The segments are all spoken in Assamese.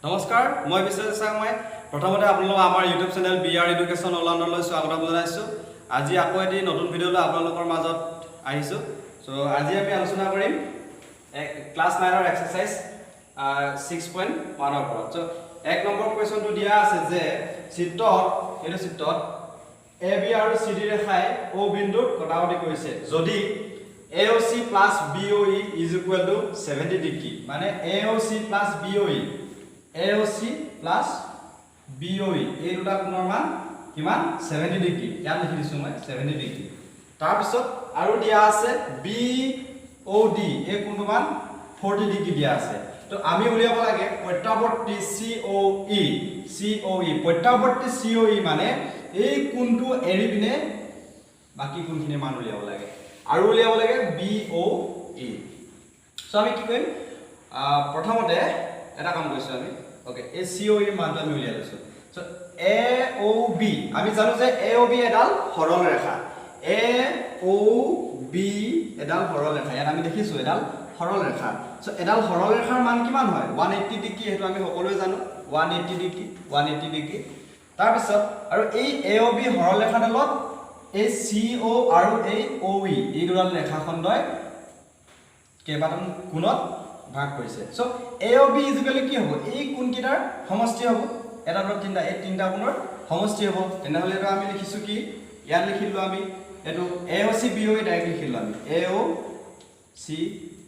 নমস্কাৰ, মই বিশ্বজিৎ চাংমাই। প্ৰথমতে আপোনালোকক আমাৰ YouTube channel B R education অলৰাউণ্ডাৰলৈ স্বাগতম জনাইছোঁ। আজি আকৌ এটি নতুন ভিডিঅ' লৈ আপোনালোকৰ মাজত আহিছোঁ। চ' আজি আমি আলোচনা কৰিম ক্লাছ 9ৰ এক্সাৰচাইজ 6.1ৰ ওপৰত। চ' 1 নম্বৰ কুৱেশ্যনটো দিয়া আছে যে চিত্ৰত, এইটো চিত্ৰত এ বি আৰু চি ডি ৰেখাই অ' বিন্দুত কটাকটি কৰিছে যদি AOC plus BOE is equal to 70 degree। মানে AOC plus BOE, AOC plus BOE, এই দুটা কোণৰ মান কিমান? 70 ডিগ্ৰী। ইয়াত লিখি দিছোঁ মই 70 ডিগ্ৰী। তাৰপিছত আৰু দিয়া আছে বি অ' ডি, এই কোণটোৰ মান 40 ডিগ্ৰী দিয়া আছে। তো আমি উলিয়াব লাগে প্ৰত্যাৱৰ্তী চি অ' ই। চি অ' ই, প্ৰত্যাৱৰ্তী চি অ' ই মানে এই কোণটো এৰি পিনে বাকী কোণখিনিৰ মান উলিয়াব লাগে আৰু উলিয়াব লাগে বি অ' ই। চ' আমি কি কৰিম? প্ৰথমতে এটা কাম কৰিছোঁ আমি। অ'কে, এই চি অ' ইৰ মানটো আমি উলিয়াই লৈছোঁ। চ' এ অ' বি, আমি জানো যে এ অ' বি এডাল সৰল ৰেখা। এ অ' বি এডাল সৰল ৰেখা। ইয়াত আমি দেখিছোঁ এডাল সৰল ৰেখা। চ' এডাল সৰল ৰেখাৰ মান কিমান হয়? 180 ডিগ্ৰী। সেইটো আমি সকলোৱে জানো। 180 degree, 180 degree. তাৰপিছত আৰু এই এ অ' বি সৰল ৰেখাডালত এই চি অ' আৰু এই অ' ই, এই দুডাল ৰেখাখণ্ডই কেইবাটাও কোণত ভাগ কৰিছে। চ' এ অ' বি ইজুকেলি কি হ'ব? এই কোণকেইটাৰ সমষ্টি হ'ব। এটা, দুটা, তিনিটা, এই তিনিটা কোণৰ সমষ্টি হ'ব। তেনেহ'লে এইটো আমি লিখিছোঁ কি? ইয়াত লিখিলোঁ আমি এইটো এ অ' চি বি অ' ই ডাইৰেক্ট লিখিলোঁ আমি AOC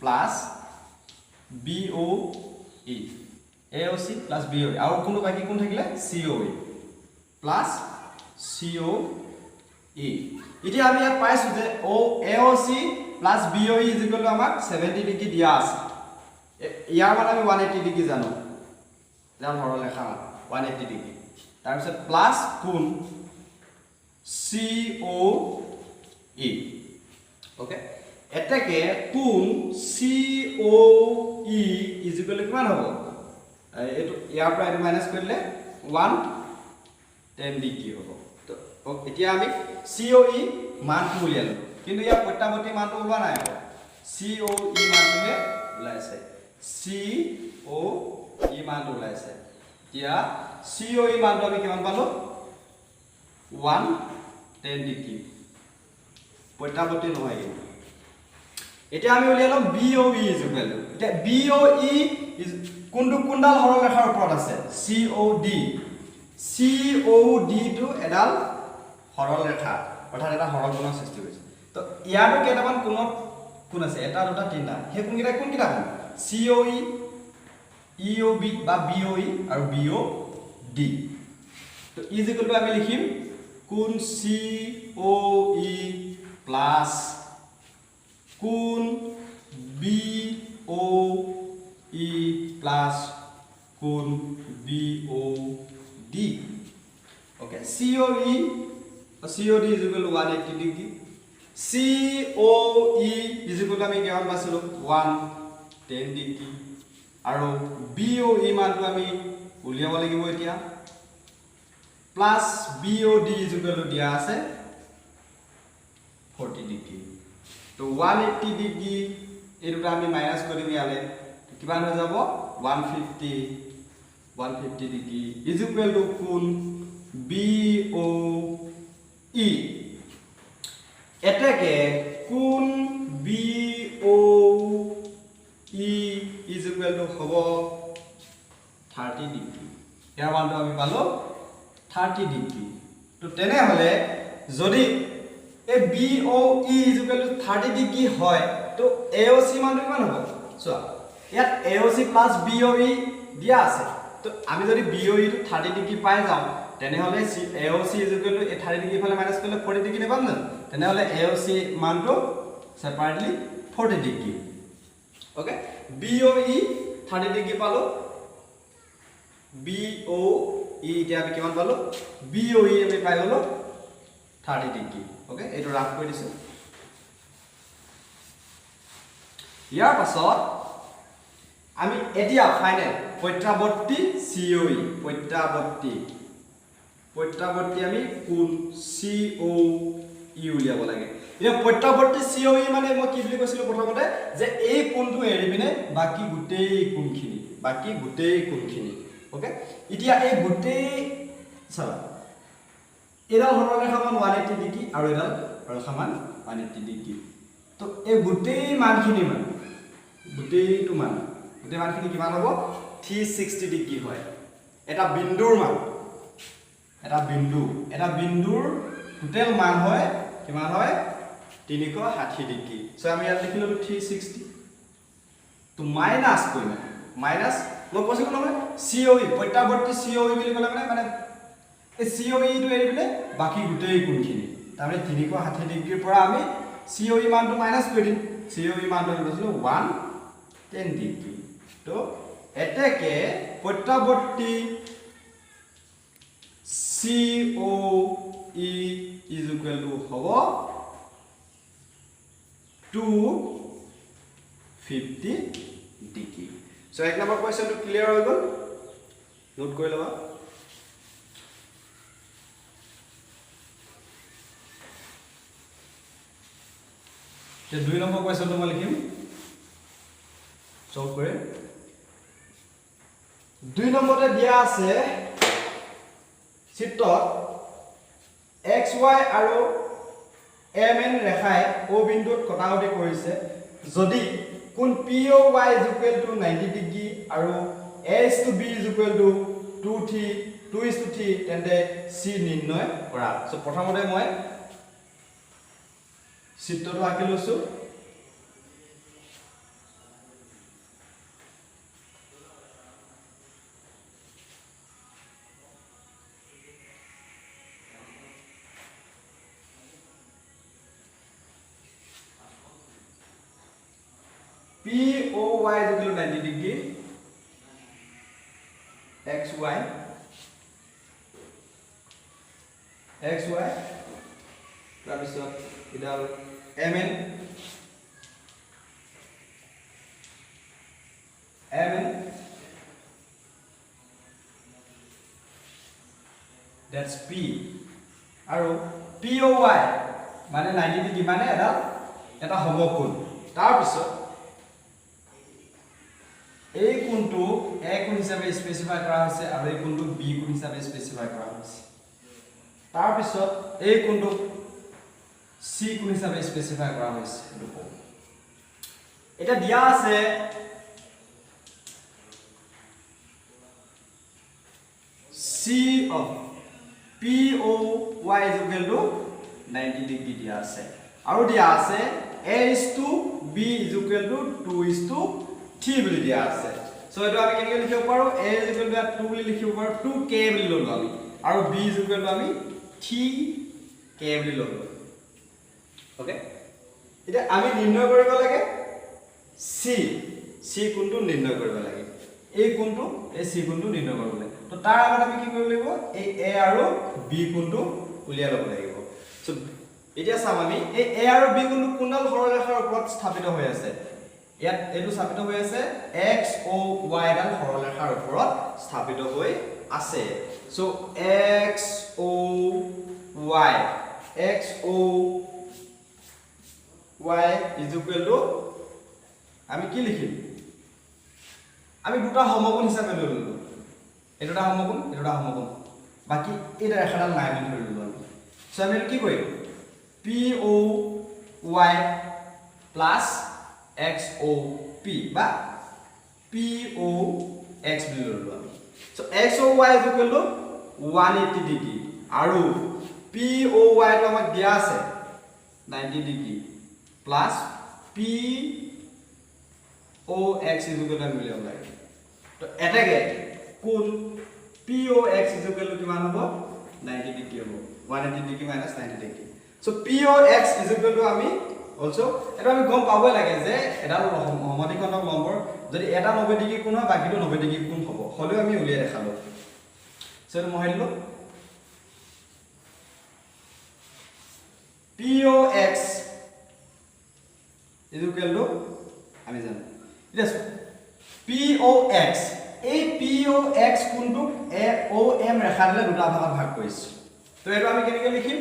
plus BOE, AOC plus BOE। আৰু কোনটো বাকী কোন থাকিলে? COE plus COE। এতিয়া আমি ইয়াত পাইছোঁ যে AOC plus BOE is equal to আমাক 70 ডিগ্ৰী দিয়া আছে। ইয়াৰ মানে আমি 180 ডিগ্ৰী জানো, ইয়াৰ সৰল ৰেখা মান 180 ডিগ্ৰী। তাৰপিছত প্লাছ কোণ চি অ' ই। অ'কে, এতেকে কোণ COE is equal কিমান হ'ব? এইটো ইয়াৰ পৰা এইটো মাইনাছ কৰি দিলে 110 ডিগ্ৰী হ'ব। তো এতিয়া আমি চি অ' ই মানটো উলিয়ালোঁ, কিন্তু ইয়াৰ প্ৰত্যাৱৰ্তী মানটো ওলোৱা নাই আকৌ। চি অ' ই মানটোহে ওলাইছে। চি অ' ই মানটো ওলাইছে। এতিয়া চি অ' ই মানটো আমি কিমান পালোঁ? 110 ডিগ্ৰী। প্ৰত্যাৱৰ্তী নহয় কিন্তু। এতিয়া আমি উলিয়ালোঁ BOE is equal to. এতিয়া বি অ' ই is কোনটো, কোনডাল সৰল ৰেখাৰ ওপৰত আছে? চি অ' ডি। চি অ' ডিটো এডাল সৰল ৰেখা, অৰ্থাৎ এটা সৰল কোণৰ সৃষ্টি কৰিছে। তো ইয়াতো কেইটামান কোণত কোণ আছে, এটা, দুটা, তিনিটা। সেই কোনকেইটা, কোনকেইটা কোণ? চি অ' ই, ই অ' বি বা বি অ' ই আৰু বি অ' ডি। তো is equal to আমি লিখিম কোণ চি অ' ই প্লাছ কোণ বি অ' ই প্লাছ কোণ B O' D. Okay, COE, COD is equal to 180 degree। COE is equal to আমি কিমান পাইছিলোঁ? 110 ডিগ্ৰী। আৰু বি অ' ই মানটো আমি উলিয়াব লাগিব এতিয়া। Plus BOD is equal to দিয়া আছে 40 ডিগ্ৰী। তো 180 ডিগ্ৰী, এই দুটা আমি মাইনাছ কৰিম ইয়ালৈ, কিমান হৈ যাব? 150, 150 degree is equal to কোণ বি অ' ই। এতেকে কোণ BOE is equal to হ'ব 30 ডিগ্ৰী। ইয়াৰ মানটো আমি পালোঁ 30 ডিগ্ৰী। তো তেনেহ'লে যদি এই BOE is equal to 30 degree হয়, তো এ অ' চি মানটো কিমান হ'ব? চোৱা, ইয়াত AOC plus BOE দিয়া আছে। তো আমি যদি বি অ' ইটো 30 ডিগ্ৰী পাই যাওঁ, তেনেহ'লে AOC is equal to এই 30 ডিগ্ৰী ফালে মাইনাছ কৰিলে 40 ডিগ্ৰী নাপাম জানো? তেনেহ'লে এ অ' চি মানটো separately 40 degree. Okay, BOE 30 degree পালোঁ। বি অ' ই এতিয়া আমি কিমান পালোঁ? বি অ' ই আমি পাই গ'লোঁ 30 ডিগ্ৰী। অ'কে, এইটো ৰাফ কৰি দিছোঁ। ইয়াৰ পাছত আমি এতিয়া ফাইনেল প্ৰত্যাৱৰ্তী চি অ' ই, প্ৰত্যাৱৰ্তী আমি কোণ চি অ' ই উলিয়াব লাগে। এতিয়া প্ৰত্যাৱৰ্তী চি অ' ই মানে মই কি বুলি কৈছিলোঁ প্ৰথমতে যে এই কোণটো এৰি পিনে বাকী গোটেই কোণখিনি, বাকী গোটেই কোণখিনি। অ'কে, এতিয়া এই গোটেই চাবা এডাল সৰলৰেখা মান 180 ডিগ্ৰী আৰু এডাল সৰলৰেখা মান 180 ডিগ্ৰী। তো এই গোটেই মানখিনি মান গোটেইটো মান গোটেই মানখিনি কিমান হ'ব 360 ডিগ্ৰী হয়। এটা বিন্দুৰ মান এটা বিন্দুৰ টোটেল মান হয় কিমান হয় 360 ডিগ্ৰী। সো আমি ইয়াত লিখিলো 360। তো মাইনাস কৰিম, মাইনাস মই কৈছিলো নহয় COE প্ৰত্যাৱৰ্তী COE বুলি ক'লে মানে মানে এই COE টো এৰি দিলে বাকী গোটেই কোণখিনি, তাৰমানে 360 ডিগ্ৰীৰ পৰা আমি COE মানটো মাইনাস কৰি দিম। COE মানটো আমি কৈছিলো 110 ডিগ্ৰী। তো এতেকে প্ৰত্যাৱৰ্তী COE is equal to হ'ব 250 ডিগ্ৰী। সো এক নম্বৰ কোৱেশ্চনটো ক্লিয়াৰ হৈ গ'ল, নোট কৰি ল'বা। দুই নম্বৰ কোৱেশ্চনটো মই লিখিম, সলভ কৰিম। দুই নম্বৰতে দিয়া আছে চিত্ৰত এক্স ৱাই আৰু এম এন ৰেখাই অ' বিন্দুত কটাকটি কৰিছে। যদি কোণ P O Y is equal to 90 degree আৰু A is to B is equal to 2:3 তেন্তে চি নিৰ্ণয় কৰা। চ' প্ৰথমতে মই চিত্ৰটো আঁকি লৈছোঁ। P O Y is equal to 90 degree, X Y X Y তাৰপিছত এডাল M N M N that's P আৰু P O Y মানে 90 ডিগ্ৰী মানে এডাল এটা সমকোণ। তাৰপিছত এই কোণটো এ কোণ হিচাপে স্পেচিফাই কৰা হৈছে আৰু এই কোণটো বি কোণ হিচাপে স্পেচিফাই কৰা হৈছে। তাৰপিছত এই কোণটো চি কোণ হিচাপে স্পেচিফাই কৰা হৈছে। এইটো কওঁ এতিয়া দিয়া আছে C of P O Y is equal to 90 degree দিয়া আছে আৰু দিয়া আছে A is to B is equal to 2:3 বুলি দিয়া আছে। সো এটো আমি কেনেকৈ লিখিব পাৰো, A is equal to 2 বুলি লিখিব পাৰো, 2k বুলি ললো আমি আৰু B is equal to আমি 3k বুলি ললো। ওকে, এতিয়া আমি নিৰ্ণয় কৰিব লাগে C, C কোণটো নিৰ্ণয় কৰিব লাগে, এই কোণটো এই C কোণটো নিৰ্ণয় কৰিব লাগে। তো তাৰ আগত আমি কি কৰিব লাগিব, এই A আৰু B কোণটো উলিয়াই ল'ব লাগিব। সো এতিয়া চাম আমি এই A আৰু B কোণটো কোনডাল সৰলৰেখাৰ ওপৰত স্থাপিত হৈ আছে। ইয়াত এইটো স্থাপিত হৈ আছে X O Y ডাল সৰলৰেখাৰ ওপৰত স্থাপিত হৈ আছে। So X O Y, X O Y is equal to আমি কি লিখিম, আমি দুটা সমকোণ হিচাপে লৈ ললো, এই দুটা সমকোণ, এই দুটা সমকোণ, বাকী এই ৰেখাডাল নাই বুলি ধৰি ললো আমি। সো আমি কি কৰিম, P O Y plus X O P বা P O X বুলি ললো আমি। So X O Y is equal to 180 degree আৰু P O Y টো আমাক দিয়া আছে 90 degree plus P O X is equal to আমি উলিয়াব লাগে। তো এতেকে কোণ P O X is equal to কিমান হ'ব, 90 ডিগ্ৰী হ'ব, 180 degree minus 90 degree. So P O X is equal to আমি অলছো এটা আমি গম পাবই লাগে যে এডাল সমদ্বিখণ্ডক লম্বৰ যদি এটা 90 ডিগ্ৰী কোণ হয় বাকীটো 90 ডিগ্ৰী কোণ হ'ব, হ'লেও আমি উলিয়াই দেখালো। সো এইটো মই দিলো P O X is equal to আমি জানো। এতিয়া চোৱা, P O X, এই P O X কোণটোক A O M ৰেখাডালে দুটা ভাগত ভাগ কৰিছে। তো এইটো আমি কেনেকৈ লিখিম,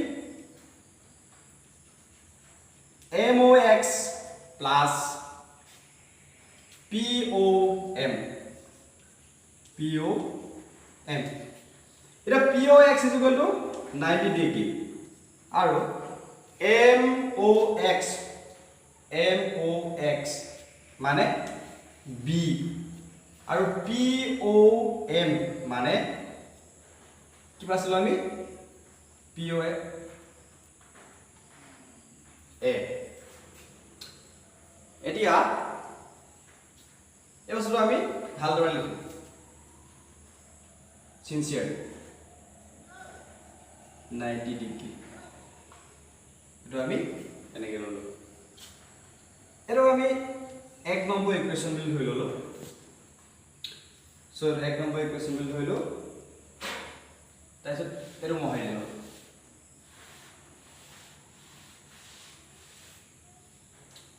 M O X plus P O M, P O M. এতিয়া POX is equal to 90 degree আৰু MOX, MOX মানে বি আৰু POM মানে কি পাইছিলোঁ আমি? POA, এ। এতিয়া এই বস্তুটো আমি ভালদৰে লিখিম, চিনচিয়াৰ 90 ডিগ্ৰী। এইটো আমি এনেকৈ ল'লোঁ, এইটো আমি 1 নম্বৰ ইকুৱেশ্যন বুলি ধৰি ল'লোঁ। চ' 1 নম্বৰ ইকুৱেশ্যন বুলি ধৰিলোঁ, তাৰপিছত এইটো মহাই দিলোঁ।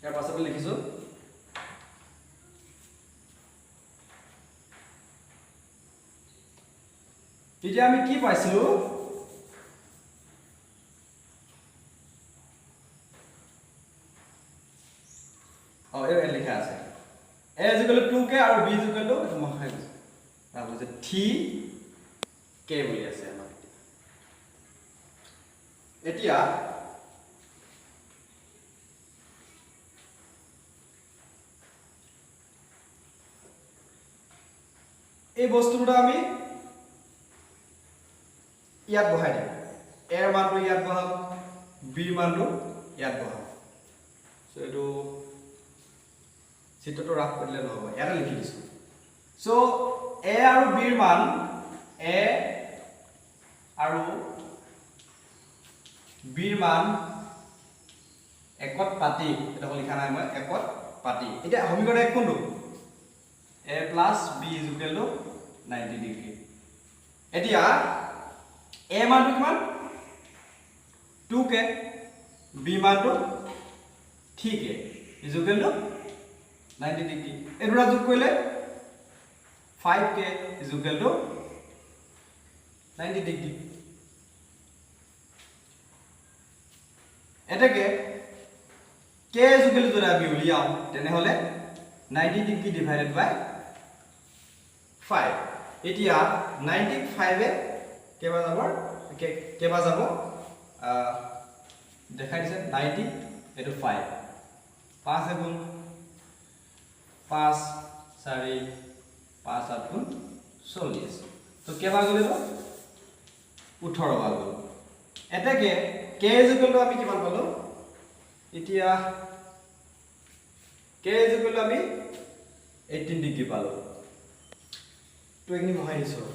ইয়াৰ পাছতে লিখিছোঁ তেতিয়া আমি কি পাইছিলোঁ? এই ইয়াত লিখা আছে এ ইজুকেল টু কে আৰু বি ইজুকেল টু, এইটো মই খাই গৈছোঁ, তাৰপিছত থ্ৰী কে বুলি আছে আমাৰ। এতিয়া এই বস্তু দুটা আমি ইয়াত বহাই দিম। এৰ মানটো ইয়াত বহাম, বিৰ মানটো ইয়াত বহাম। চ' এইটো চিত্ৰটো ৰাফ কৰি দিলে নহ'ব, ইয়াতে লিখি দিছোঁ। চ' এ আৰু বিৰ মান, এ আৰু বিৰ মান একত পাতি, এইটো লিখা নাই মই, একত পাতি। এতিয়া সমীকৰণ এক কোনটো? A plus B is equal to 90 degree. এতিয়া এ মানটো কিমান? টু কে, বি মানটো three K is equal to 90 degree. এই দুটা যোগ কৰিলে five K is equal to 90 degree. এতেকে কে is equal to যদি আমি উলিয়াওঁ তেনেহ'লে 90 ডিগ্ৰী ডিভাইডেড বাই 5। এতিয়া 95 কেইবা যাব? কেইবা যাব? দেখাই দিছে 90, এইটো 5, 5 এগুণ 5, 4, 5 8 গুণ 40। তো কেইবা গ'ল এইটো? 18 বাৰ গ'ল। এতেকে কে is equal to আমি কিমান পালোঁ? এতিয়া কে is equal to আমি 18 ডিগ্ৰী পালোঁ। তো এইখিনি বহাই দিছোঁ।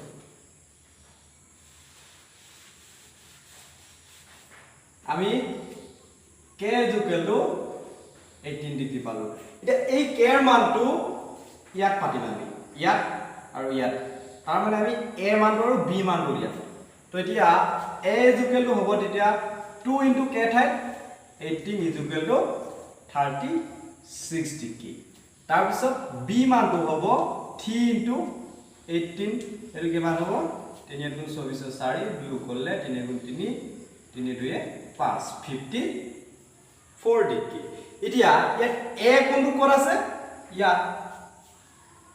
আমি K is equal to 18 degree পালোঁ। এতিয়া এই কে ৰ মানটো ইয়াত পাতিম আমি, ইয়াত আৰু ইয়াত, তাৰমানে আমি এ মানটো আৰু বি মানটো উলিয়াম। তো এতিয়া এ is equal to হ'ব তেতিয়া টু ইনটু কে ঠাইত 18 is equal to 36 degree. তাৰপিছত বি মানটো হ'ব থ্ৰী ইনটু 18, এইটো কিমান হ'ব? তিনি এগুণ চৌবিছ চাৰি, দুই উকলিলে তিনি এগুণ তিনি, তিনি দুয়ে পাঁচ, 54 ডিগ্ৰী। এতিয়া ইয়াত এ কোনটো ক'ত আছে? ইয়াত।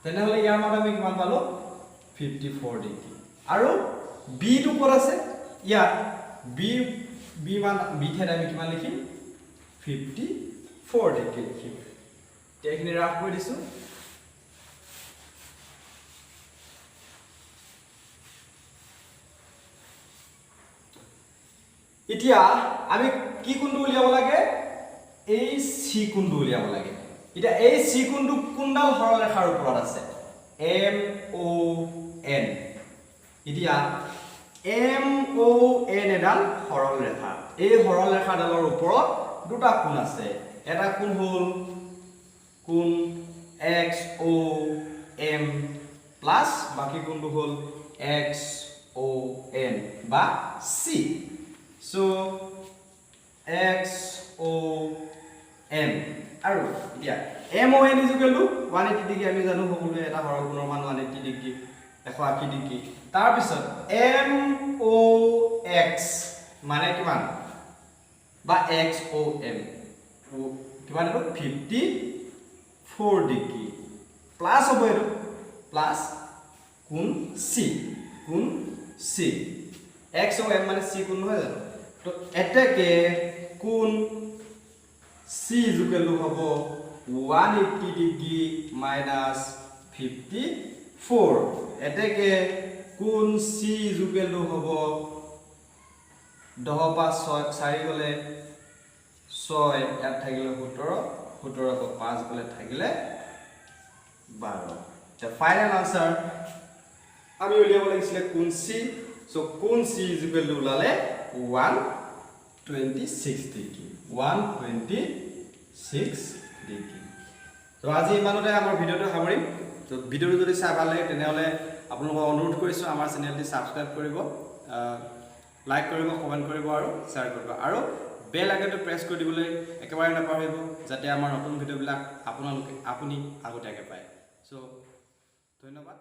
তেনেহ'লে ইয়াৰ মান আমি কিমান পালোঁ? 54 ডিগ্ৰী। আৰু বিটো ক'ত আছে? ইয়াত। বি মান, বি ঠাইত আমি কিমান লিখিম? 54 ডিগ্ৰী লিখিম। এতিয়া এইখিনি ৰাফ কৰি দিছোঁ। এতিয়া আমি কি কোণটো উলিয়াব লাগে? এই চি কোণটো উলিয়াব লাগে। এতিয়া এই চি কোণটো কোনডাল সৰলৰেখাৰ ওপৰত আছে? M O N. এতিয়া এম অ' এন এডাল সৰল ৰেখা, এই সৰল ৰেখাডালৰ ওপৰত দুটা কোণ আছে। এটা কোণ হ'ল কোণ এক্স অ' এম প্লাছ বাকী কোণটো হ'ল এক্স অ' এন বা চি। চ' এক্স অ' এম আৰু এতিয়া M O N is equal to 180 degree, আমি জানো সকলোৱে এটা সৰল কোণৰ মান 180 ডিগ্ৰী, 180 ডিগ্ৰী। তাৰপিছত এম অ' এক্স মানে কিমান? বা এক্স অ' এম কিমান? এইটো 54 ডিগ্ৰী প্লাছ হ'ব, এইটো প্লাছ কোণ চি। কোণ চি। এক্স অ' এম মানে চি কোণ নহয় জানো? তো এতেকে কোণ চি ইজুকেল টু হ'ব 180 degree minus 54। এতেকে কোণ চি ইজুকেল টু হ'ব 10ৰ পৰা ছয় চাৰি গ'লে ছয়, ইয়াত থাকিলে 17, 17 পৰা পাঁচ গ'লে থাকিলে 12। এতিয়া ফাইনেল আনচাৰ আমি উলিয়াব লাগিছিলে কোণ চি। চ' কোণ চি ইজুকেল টু ওলালে 126 degree, 126 degree. ত' আজি ইমানতে আমাৰ ভিডিঅ'টো সামৰিম। ত' ভিডিঅ'টো যদি চাই ভাল লাগে, তেনেহ'লে আপোনালোকক অনুৰোধ কৰিছোঁ, আমাৰ চেনেলটি ছাবস্ক্ৰাইব কৰিব, লাইক কৰিব, কমেণ্ট কৰিব আৰু শ্বেয়াৰ কৰিব আৰু বেল আইকনটো প্ৰেছ কৰি দিবলৈ একেবাৰে নাপাহৰিব, যাতে আমাৰ নতুন ভিডিঅ'বিলাক আপুনি আগতীয়াকৈ পায়। চ' ধন্যবাদ।